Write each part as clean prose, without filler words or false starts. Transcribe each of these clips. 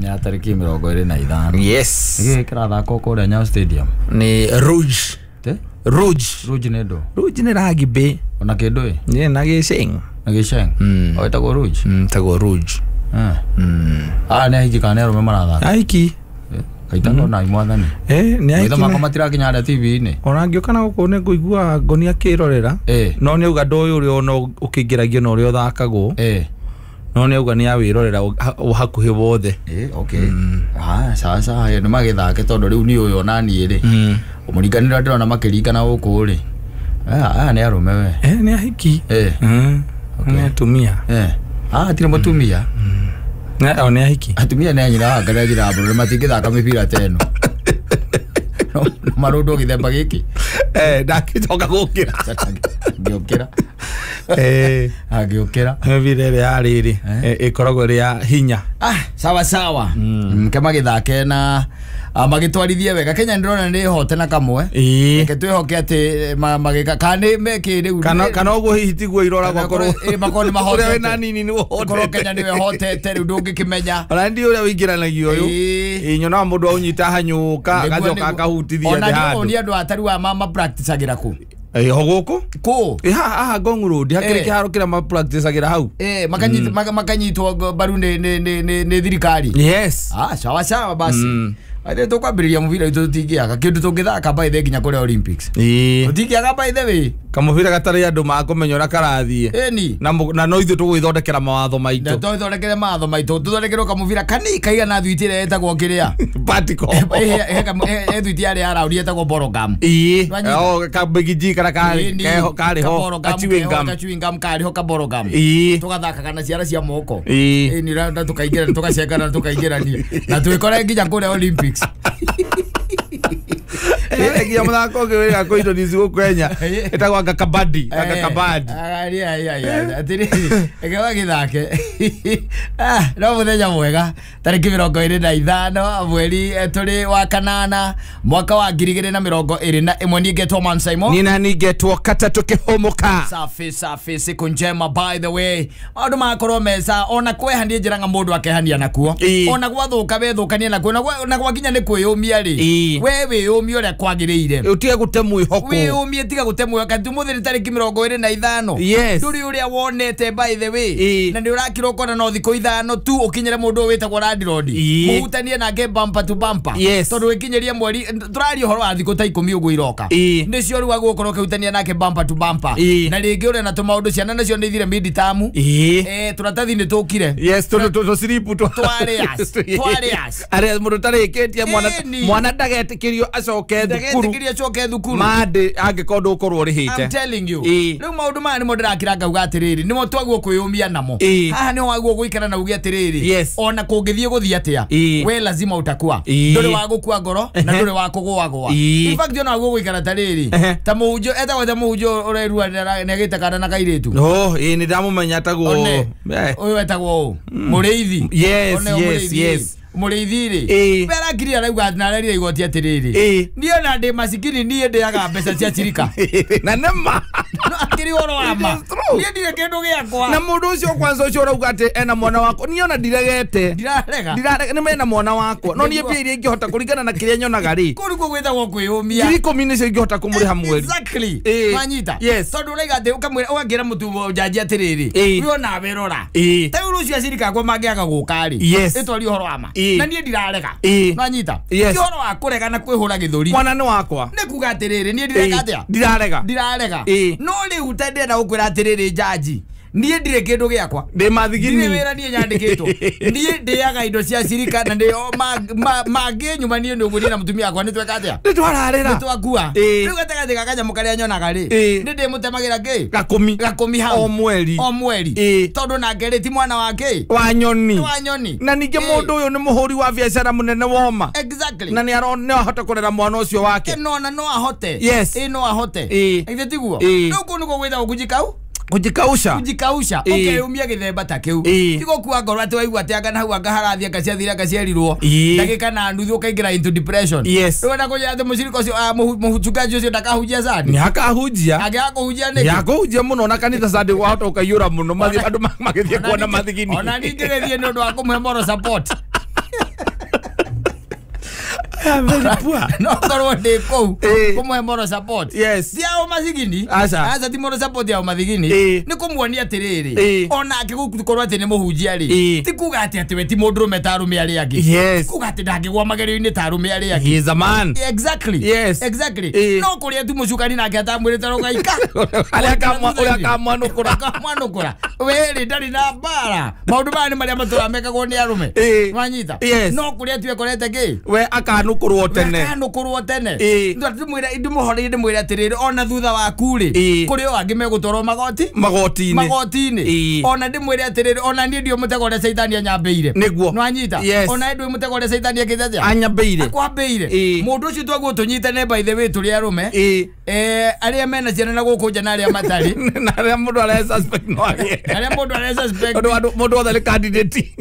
Ya tariki 25. Yes. Gĩkĩ kĩrathakwo kũrĩa Nyayo Stadium. Nĩ Rouge. Te? Rouge. Rouge nĩ ndũ? Rouge nĩ rugby. Ona kĩndũ ĩ? Nĩ na gĩceng. Na gĩceng? O ĩtagwo Rouge? Ĩtagwo Rouge. Ah, nĩ ahiki kana nĩ arũme marathaka? Ahiki. Kaitagwo na mwathani. Nĩ ahiki. Maitho makwa matirakinya harĩa TV-inĩ. Ona ngĩũka na gũkũ nĩ ngũigua ngoni akĩrorera. No nĩ auga ndũĩ ũrĩa ona ũkĩingĩragio na ũrĩa ũthakagwo. No nĩ auga nĩ awĩrorera hakuhĩ wothe. Okay. Ah, sawa sawa, nĩ magĩthake tondũ rĩu niĩ ũyũ ona niĩ rĩ. Mũringanĩro ndĩrona makĩringana gũkũ rĩ. Aya nĩ arũme we. Nĩ ahiki. Nĩ atumia. Ah, tirĩ mũtumia. O nĩ ahiki. Atumia nĩ anyina wa ngara njĩra mbũrũ matingĩthaka mĩbira ta ĩno. Marũndwo gĩthemba gĩkĩ. Ndangĩcoka gũkĩra. Ngĩũkĩra. Angĩũkĩra. Mĩbira ĩrĩa ya rĩrĩ ĩkoragwo ĩrĩ ya hinya. Ah, sawa sawa. Ke magĩthake na magĩtwarithie wega. Kenya ndĩrona nĩ hote na kamwe. Reke twĩhoke atĩ magĩka kana nĩ mekĩ rĩu. Kana ũguo hihi tiguo iroragwo korwo. Makorwo nĩ mahotete. Ũrĩa wĩna nini nĩ ũhotete. Korwo Kenya nĩwe hotete rĩu ndũngĩkĩmenya. Ona ndi ũrĩa wĩingĩranagia ũyũ. Nyonaga mũndũ aũnyita hanyũka agacoka akahutithia thĩ handũ. Ona nĩ andũ atari wa mama practice-agĩra kũ? Ho gũkũ? Kũ? Haha Ngong Road hakĩrĩ kĩharo kĩrĩa ma practice-agĩra hau. Makanyitwo mbaru nĩ thirikari. Yes. Ah, sawa sawa basi. Aithe tũkwambĩrĩria mũbira witũ tũtingĩaga kĩndũ tũngĩthaka by the nginya kũrĩa Olympics. Tũtingĩaga by the way. Kamũbira gatarĩ andũ makũmenya ũrĩa karathiĩ. Na no ithuĩ tũgwĩthondekera mawatho maitũ. Na tũthondekere mawatho maitũ. Tũthondekerwo kamũbira kani kaigana thuiti ĩrĩa ĩtagwo kĩrĩa. Particle. Thuiti yarĩa ya raũndi ĩtagwo Borogam. Kabigiji kana karĩ ho. Ka chewing gum. Ka chewing gum karĩ ho ka Borogam. Tũgathakaga na ciara cia moko. Na tũkaingĩra tũgacengana tũkaingĩrania. Na twĩkore nginya kũrĩa Olympics. Ngia muthako ũngĩ wĩra kũintroduce gũkũ Kenya ĩtagwo anga kabadi, anga kabadi. Atĩrĩrĩ, reke magĩthake. No mũthenya mwega tarĩki 25 mweri tũrĩ wa kanana mwaka wa 2021. Niĩ ngetwo Man Simon. Niĩ nani ngetwo Katatũ Kĩhũmũka. Safi safi, siku njema by the way. Maũndũ makorwo meza ona kwehania njĩra nga mũndũ akehania nakuo. Ona gwathũka wethũkanie nakuo na gwakinya nĩ kwĩyũmia rĩ. We wĩyũmie ũrĩa kwagĩrĩire. Ũtige gũte mwĩhoko. Wĩyũmie tiga gũte mwĩhoko. Ũmũthĩ nĩ tarĩki 25. Ndũrĩ ũrĩa wonete by the way. Na nĩ ũrakira ũkona no thikũ 5 tu ũkinyĩre mũndũ ũyũ wĩtagwo landlord. Mũhutanie nake bumper to bumper. Tondũ wĩkinyĩrie mweri tũraria ũhoro wa thikũ ta 10 ũguo iroka. Nĩcio rĩu agũkorwo ũkĩhutania nake bumper to bumper. Na rĩngĩ ũrĩa na tũmaũndũ ciana nacio nĩ ithire mid term. Tũratathi nĩ tũkire. Yes, tũciripu twarĩas. Twarĩas. Arĩa mũndũ tarĩkĩtie mwana ndagetĩkĩrio acoke thukuru. Ndagetĩkĩrio acoke thukuru. Mande angĩkorwo ndũgũkorwo ũrĩhĩte. I'm telling you. Rĩu maũndũ maya nĩmo ndĩrakira ngauga atĩrĩrĩ, nĩmo twaguo kwĩyũmia namo. Haha nĩho waguo gũikara na uge atĩrĩrĩ, ona kũngĩthiĩ gũthiĩ atĩa, we lazima utakuwa. Ndũrĩ wa gũkua ngoro na ndũrĩ wa kũgũagũa. In fact ona waguo gũikara ta rĩrĩ, ta mũhunjio etagwo ta mũhunjio ũrerua nĩagĩte kana na kairĩtu. Nĩ ndamũmenya etagwo ũyũ etagwo ũ? Mũrĩithi. Yes, yes, yes. Mũrĩithi rĩ, arakiri arauga na arerire igoti atĩrĩrĩ, niĩ ona ndĩ masikini niĩ ndĩaga mbeca cia cirika. Na nĩ ma. Akĩrĩ ũhoro wa ma. Niĩ ndirĩ kĩndũ gĩakwa. Na mũndũ ũcio kwanza ũcio ũrauga atĩ ena mwana wakwa, niĩ ona ndiregete. Ndirarega. Ndirarega nĩ mena mwana wakwa. No niĩ mbia iria ingĩhota kũringana na kĩrĩa nyonaga rĩ. Kũu nĩkuo gwĩtagwo kwĩyũmia. 10,000 nĩcio ingĩhota kũmũrĩha mweri. Exactly. Wanyita. Tondũ ũraiga atĩ ũkamwĩra ũgakĩra mũtu njanji atĩrĩrĩ, we onawe rora. Ta rĩu rũciũ acirika akwa mangĩaga gũka rĩ, ĩtwarie ũhoro wa ma. Na niĩ ndirarega. Nwanyita. Ti ũhoro wa kũrega na kwĩhũra gĩthũri. Mwana nĩ wakwa. Nĩ kuga atĩrĩrĩ, niĩ ndireka atĩa? Ndirarega. Ndirarega. No rĩu ta ndĩrenda gũkwĩra atĩrĩrĩ njanji, niĩ ndirĩ kĩndũ gĩakwa. Ndĩ mathigini. Ndirĩ wĩra niĩ nyandĩkĩtwo. Niĩ ndĩaga indo cia cirika na ndĩ mangĩnyuma niĩ nĩ ũguo niĩ na mũtumia wakwa nĩ tweka atĩa? Nĩ twararĩra. Nĩ twakua. Rĩu gatagatĩ ga kanyamũ karĩa nyonaga rĩ, nĩ ndĩmũtemagĩra kĩ? Gakũmi. Gakũmi hau. O mweri. O mweri. Tondũ nake rĩ ti mwana wa kĩ? Wa nyoni. Wa nyoni. Na ningĩ mũndũ ũyũ nĩ mũhũri wa biacara mũnene woma. Exactly. Na nĩ ahota kũrera mwana ũcio wake. No na no ahote. Yes. No ahote. Ithe tiguo? Rĩu kũu nĩkuo gwĩtagwo kujikau? Kujikausha. Kujikausha. Ukeyumia githemba ta kiu. Tigo kuwa ngoro ati waigua ati anga na hau anga harathie anga ciathire anga cierirwo. Ndagika na nuthu ukaingira into depression. Yes. Rĩu kuja ati mucirika ucio muchungaji ucio ndakahunjia Sunday. Ni akahunjia. Angĩaga kũhunjia nĩkĩ? Ni akahunjia muno na kanitha Sunday wahota ukaiyũra muno mathi andu magĩthiĩ kuona mathigini. Ona ningĩ gĩthiĩ nĩ ũndũ wa kũmũhe moral support. I am very poor. No korwo ndĩ kũu kũmũhe moral support. Yes. Ti ao mathigini. Aca. Aca ti moral support ya mathigini. Nĩ kũmuonia atĩrĩrĩ. Onake gũkorwo atĩ nĩ mũhunjia rĩ. Ti kuga atĩ atĩ we ti mũndũrũme ta arũme arĩa angĩ. Yes. Kuga atĩ ndangĩgwa magerio-inĩ ta arũme arĩa angĩ. He is a man. Exactly. Yes. Exactly. No kũrĩa tu mũcukani nake atamwĩrĩte rũgaika. Ũrĩa akamwanũkũra. Akamwanũkũra. We rĩ ndarĩ na mbara. Maũndũ maya nĩ marĩa matũraga mekagwo nĩ arũme. Wanyita. Yes. No kũrĩa tu ekorete kĩ? We akanũkũrwo tene. Akanũkũrwo tene. Ndimwĩra ndimũhoreire ndimwĩre atĩrĩrĩ ona thutha waku rĩ kũrĩ o angĩ megũtwarwo magoti magotinĩ. Ona ndimwĩre atĩrĩrĩ ona niĩ ndio mũtego ũrĩa caitani anyambĩire. Nĩguo. Nwanyita. Yes. Ona ndio mũtego ũrĩa caitani akĩte atĩa? Anyambĩire. Akwambĩire. Mũndũ ũcio twaguo tũnyitane by the way tũrĩ arũme. Arĩa mena ciana na gũkũ nja na arĩa matarĩ. Na arĩa mũndũ arĩa suspect no agĩe. Arĩa mũndũ arĩa suspect. Mũndũ wothe nĩ candidate.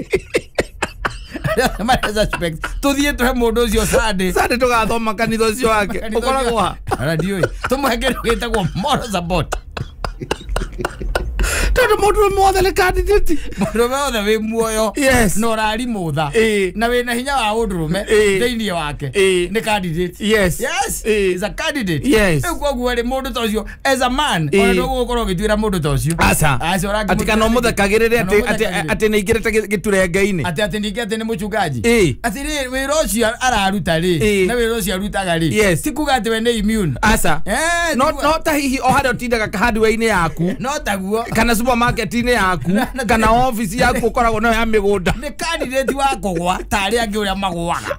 Mara suspect. Tuthiĩ tũhe mũndũ ũcio Sunday. Sunday tũgathoma kanitha ũcio wake. Ũkoragwo ha? Radio. Tũmũhe kĩndũ gĩtagwo moral support. Tondũ mũndũ wothe nĩ candidate. Mũndũ wothe wĩ muoyo. Yes. Na ũrarimũtha. Na wĩna hinya wa ũndũrũme thĩinĩ wake. Nĩ candidate. Yes. Yes. Is a candidate. Yes. Rĩu koguo rĩ mũndũ ta ũcio as a man ona ndũgũkorwo ũgĩtuĩra mũndũ ta ũcio. Aca. Aca Atĩ kana ũmũthekagĩrĩre atĩ nĩ aingĩrĩte gĩturenge-inĩ. Atĩ ningĩ atĩ nĩ mũchungaji. Atĩ rĩ wĩra ũcio araruta rĩ na wĩra ũcio arutaga rĩ Yes. ti kuga atĩ we nĩ immune. Aca. No ta hihi o harĩa ũtindaga hardware-inĩ yaku. No taguo. Kana supermarket-inĩ yaku kana office yaku ũkoragwo nayo ya mĩgũnda. Nĩ candidate wa kũgwa ta arĩa angĩ ũrĩa magũaga.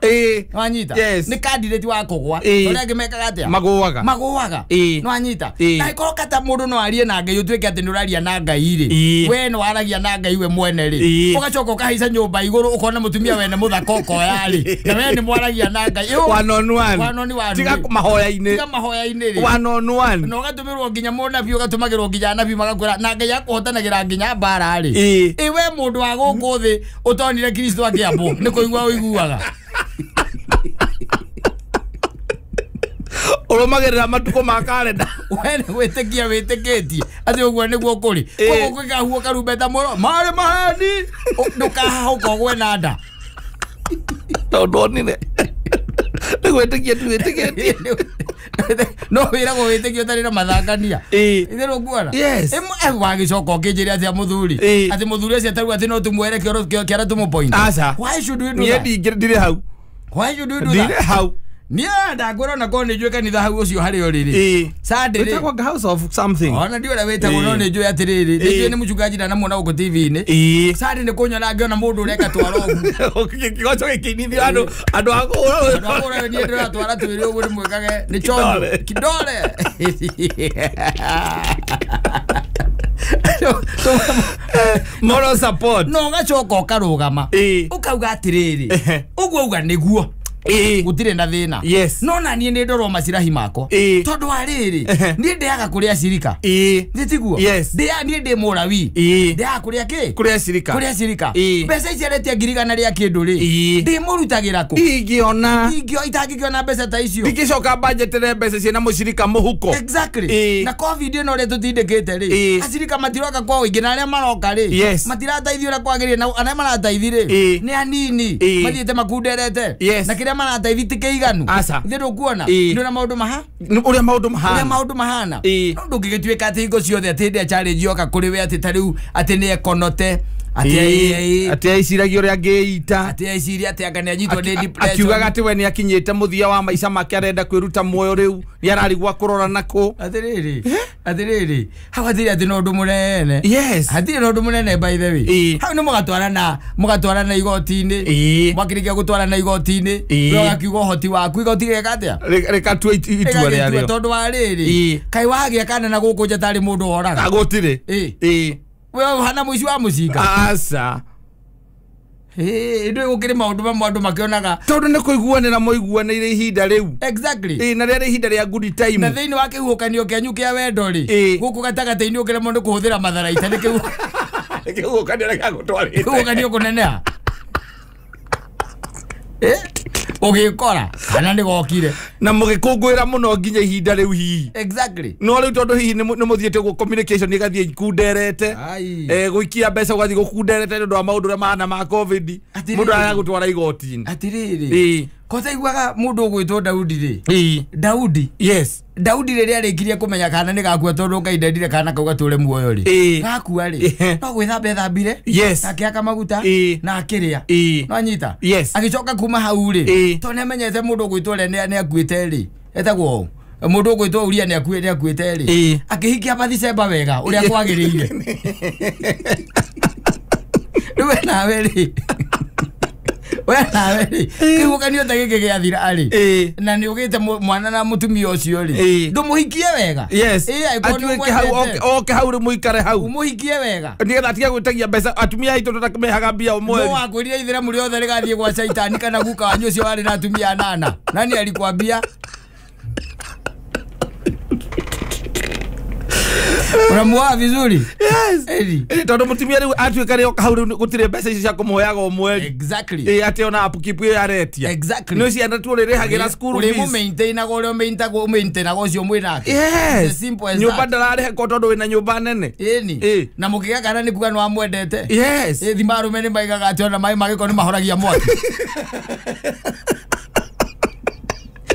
Nwanyita. Yes. Nĩ candidate wa kũgwa ũrĩa angĩ mekaga atĩa? Magũaga. Magũaga. Nwanyita. Na ĩkorwo kata mũndũ no arie na Ngai ũtuĩke atĩ nĩ ũraria na Ngai rĩ. We nĩ waragia na Ngai we mwene rĩ. Ũgacoka ũkahaica nyũmba igũrũ ũkona mũtumia wene mũthaka ũkoya rĩ. Na we nĩ mwaragia na Ngai. One on one. One on one. Tiga mahoya-inĩ. Tiga mahoya-inĩ rĩ. One on one. Na ũgatũmĩrwo nginya mũnabii ũgatũmagĩrwo nginya anabii magakwĩra na Ngai akũhotanagĩra nginya mbara rĩ. Ĩ we mũndũ wa gũkũ thĩ ũtonire Kristo akĩambwo nĩ kũigua ũiguaga. Ũrũmagĩrĩra matukũ ma kalenda. We nĩ gwĩtĩkia wĩtĩkĩtie atĩ ũguo nĩguo kũrĩ. Koguo kwĩkahuo karumbeta mũro marĩ maheni ndũkahahũka ũgwe na nda. Tondũ onire nĩ gwĩtĩkia tu wĩtĩkĩtie. No wĩragwo wĩtĩkio ũtarĩ na mathangania. Itherũ nguona. Yes. Wagĩcoka ũkĩnjĩra atĩa mũthuri. Atĩ mũthuri ũcio atarauga atĩ no tũmwere kĩoro kĩara tũmũpoint. Aca. Why should we do that? Niĩ ndirĩ hau. Why should we do that? Ndirĩ hau. Niĩ ndakwĩra ona korwo nĩ njũĩ kanitha hau ũcio harĩa ũrĩ rĩ. Sunday rĩ. Wĩtagwo House of something. Ona ndiũĩ ũrĩa wĩtagwo no nĩ njũĩ atĩrĩrĩ. Nĩ njũĩ nĩ mũchungaji ndanamuona gũkũ TV-inĩ. Sunday nĩ kũnyona ngĩona mũndũ ũreka twara ũguo. Kĩgoco gĩkĩinithio andũ andũ a kũhũra. Andũ a kũhũra niĩ ndĩratwara twĩrĩ ũguo ndĩmwĩkage nĩ chonjo. Kidole. Moral support. No ũgacoka ũkarũgama. Ũkauga atĩrĩrĩ. Ũguo auga nĩguo. Gũtirĩ na thĩna. Yes. No na niĩ nĩ ndorwo macirahi makwa. Tondũ wa rĩrĩ niĩ ndĩaga kũrĩa cirika. Nĩ tiguo? Yes. Niĩ ndĩ mũrawi. Ndĩaga kũrĩa kĩ? Kũrĩa cirika. Kũrĩa cirika. Mbeca ici aretia 100,000 rĩa kĩndũ rĩ. Ndĩmũrutagĩra kũ? Ingĩona. Itangĩkĩona mbeca ta icio. Ndingĩcoka budgetere mbeca ciĩna mũcirika mũhuko. Exactly. Na COVID ĩno ũrĩa tũtindĩkĩte rĩ. Acirika matiroka kwa ũingĩ na arĩa maroka rĩ. Yes. Matirateithio ũrĩa kwagĩrĩire na arĩa marateithi rĩ. Nĩ anini. Mathiĩte makunderete. Yes. Na kĩrĩa marateithi ti kĩiganu. Aca. Ithe ndũkuona. Nĩ ũrĩa maũndũ maha? Ũrĩa maũndũ mahana. Ũrĩa maũndũ mahana. No ndũngĩgĩtuĩka atĩ hingo ciothe atĩ hĩndĩ ĩrĩa challenge yoka kũrĩ we atĩ ta rĩu atĩ nĩ ekonote. Atĩ eciragia ũrĩa angĩita. Atĩ eciria atĩ anga nĩ anyitwo nĩ depression. Akiugaga atĩ we nĩ akinyĩte mũthia wa maica make arenda kwĩruta muoyo rĩu nĩ ararigwo kũrora nakũ. Atĩrĩrĩ. Atĩrĩrĩ. Hau hatirĩ atĩ na ũndũ mũnene. Yes. Hatirĩ na ũndũ mũnene by the way. Hau nĩ mũgatwarana igoti-inĩ. Mwakĩrĩkia gũtwarana igoti-inĩ. We ũgakiuga ũhoti waku igoti rĩgeka atĩa? Rĩgatua itua rĩarĩo. Tondũ wa rĩrĩ. Kaĩ wagĩa kana na gũkũ nja tarĩ mũndũ woraga. Gũtirĩ. We ũhana mũici wa mũcinga. Aca. Ndũĩ gũkĩrĩ maũndũ mamwe andũ makĩonaga. Tondũ nĩ kũiguanĩra moiguanĩire ihinda rĩu. Exactly. Na rĩarĩ ihinda rĩa good time. Na thĩinĩ wa kĩhuhũkanio kĩanyu kĩa wendo rĩ. Gũkũ gatagatĩ-inĩ ũkĩremwo nĩ kũhũthĩra matharaita nĩ kĩhuhũkanio gĩa gũtwarĩte. Kĩhuhũkanio kũneneha. Ũgĩkora kana nĩ gokire. Na mũgĩkũngũĩra mũno nginya ihinda rĩu hihi. Exactly. No rĩu tondũ hihi nĩ mũthiĩte ũguo communication ĩgathiĩ ikunderete. Gũikia mbeca ũgathiĩ gũkunderete nĩ ũndũ wa maũndũ ũrĩa mahana ma COVID. Mũndũ aragũtwara igoti-inĩ. Atĩrĩrĩ. Kota iguaga mundu ugwitwo Daudi ri. Daudi. Yes. Daudi riria arikirie kumenya kana ni gakua tondu Ngai ndendire kana kau gature muoyo ri. Gakua ri. No gwithamba ethambire. Yes. Akiaka maguta na akiria. No anyita. Yes. Agicoka kuma hau ri. Tondu niamenyete mundu ugwitwo ria ni akuite ri. Etagwo mundu ugwitwo Uria ni akuite ri. Akihikia Bathsheba wega uria kwagiriire. Riu we nawe ri. We nawe ri. Kihukanio ta giki giathira ri. Na ni ugite mwana na mutumia ucio ri. Ndumuhikie wega. Yes. Atuike hau oke hau ri muikare hau. Umuhikie wega. Nigetha atige gwitagia mbeca atumia aitu tutamehaga mbia o mweri. No wakwirire ithiramu riothe rigathie gwa Shaitani kana guka wanyu ucio wari na atumia anana. Nani alikwambia? Unamuoa vizuri. Yes. Tondu mutumia riu atuika ri oka hau riu gutire mbeca icio cia kumuheaga o mweri. Exactly. Ati ona upkeep iyo aretia. Exactly. Ni ciana tu uririhagira school fees. Uri mu maintainaga uria maintago maintainaga ucio mwinake. Yes. Simple as that. Nyumba ndararihe ko tondu wina nyumba nene. Ĩni. Na mukiga kana ni kuga ni wamwendete. Yes. Thima arume ni maigaga ati ona mai magiko ni mahoragia mwaki.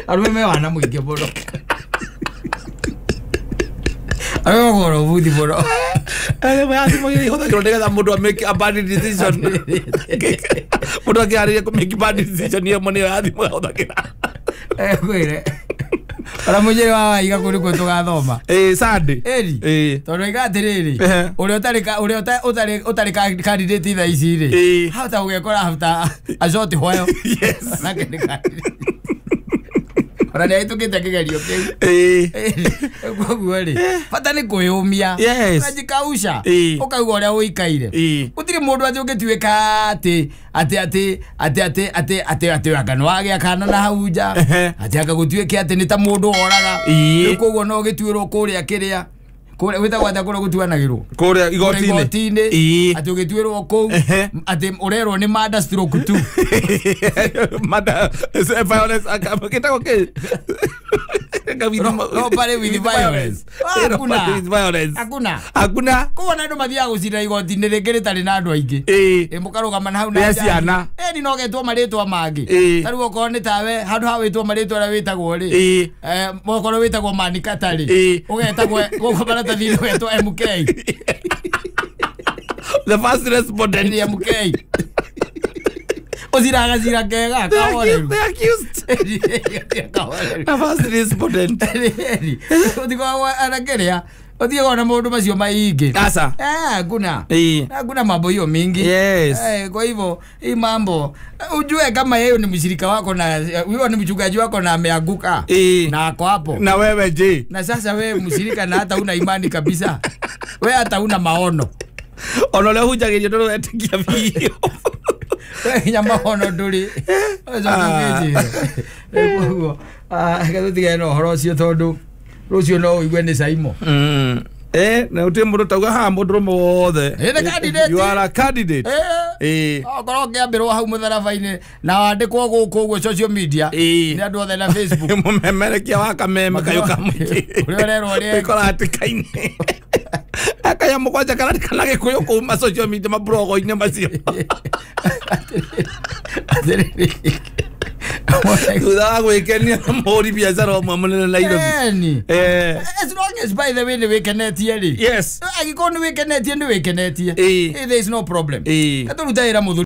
Arume me wana muingi muno. Arume goro buthi muno. Arume mathimo ihũthagĩrwo nĩgetha mũndũ a make a bad decision. Mũndũ akĩharĩria kũ make bad decision ĩyo nĩyo ya thimũ ahũthagĩra. Kwĩre. Ora mũnjĩrĩ wa waiga kũu nĩkuo tũgathoma. Sunday. Ĩni. Tondũ oiga atĩrĩrĩ, ũrĩa ũtarĩ candidate thaa ici rĩ, hata ũgekora after a short while. Yes. Nake nĩ candidate. Ona nĩ ahĩtũkĩte kĩgerio kĩu. Koguo rĩ, bata nĩ kwĩyũmia. Yes. Ũkajikausha. Ũkauga ũrĩa ũikaire. Gũtirĩ mũndũ atĩ ũngĩtuĩka atĩ atĩ atĩ atĩ atĩ atĩ atĩ atĩ anga nĩ wagĩa kana na hau nja. Atĩ anga gũtuĩke atĩ nĩ ta mũndũ woraga. Rĩu koguo no ũgĩtuĩrwo kũrĩa kĩrĩa. Kũrĩa wĩtagwo atĩa kũrĩa gũtuanagĩrwo? Kũrĩa igoti-inĩ. Atĩ ũgĩtuĩrwo kũu atĩ ũrerwo nĩ murder stroke 2. Murder violence gĩtagwo kĩ? Robbery with violence. Hakuna. With violence. Hakuna. Hakuna. Koguo na andũ mathiaga gũcira igoti-inĩ rĩngĩ rĩtarĩ na andũ aingĩ. Mũkarũgama na hau na ciana. Ĩni no ũgetwo marĩtwa mangĩ. Ta rĩu okorwo nĩ tawe handũ ha wĩtwo marĩtwa ũrĩa wĩtagwo rĩ. Okorwo wĩtagwo Manikata rĩ. Ũgetagwo gũkũ maratathi-inĩ ũgetwo MK. The first respondent ni MK. Ũciraga cira kega kahoreru. The accused. The first respondent. Ũtikoragwo anakĩrĩa ũthiaga na maũndũ macio maingĩ. Asa. Hakuna. Hakuna mambo hiyo mingi. Yes. Kwa hivyo hii mambo ujue kama yeye ni mshirika wako na huyo ni mchungaji wako na ameanguka na ako hapo. Na wewe je? Na sasa wewe mshirika na hata una imani kabisa. Wewe hata una maono. Ona ũrĩa hunjagĩrio ndũretikia biũ. Nginya maono ndũrĩ. Koguo reke tũtigane na ũhoro ũcio tondũ rũciũ no ũigue nĩ Saimo. Na ũtirĩ mũndũ tauga haha mũndũrũme wothe. Nĩ candidate. You are a candidate. Okorwo ũngĩambĩrwo hau mũtharaba-inĩ na wandĩkwo gũkũ ũguo social media nĩ andũ othe na Facebook. Mũmemerekia wa kameme kayũ ka mũingĩ. Ũrĩa ũrerwo ũrĩa Wĩkora hatĩka-inĩ. Akaya mũgwanja karandĩka na Gĩkũyũ kuma social media mablogo-inĩ macio. Thutha wa gwĩkenia na mũhũri biacara ũmwe mũnene Nairobi. As long as by the way nĩ wĩkenetie rĩ. Yes. Angĩkorwo nĩ wĩkenetie nĩ wĩkenetie. There is no problem. Tũrute wĩra mũthuri.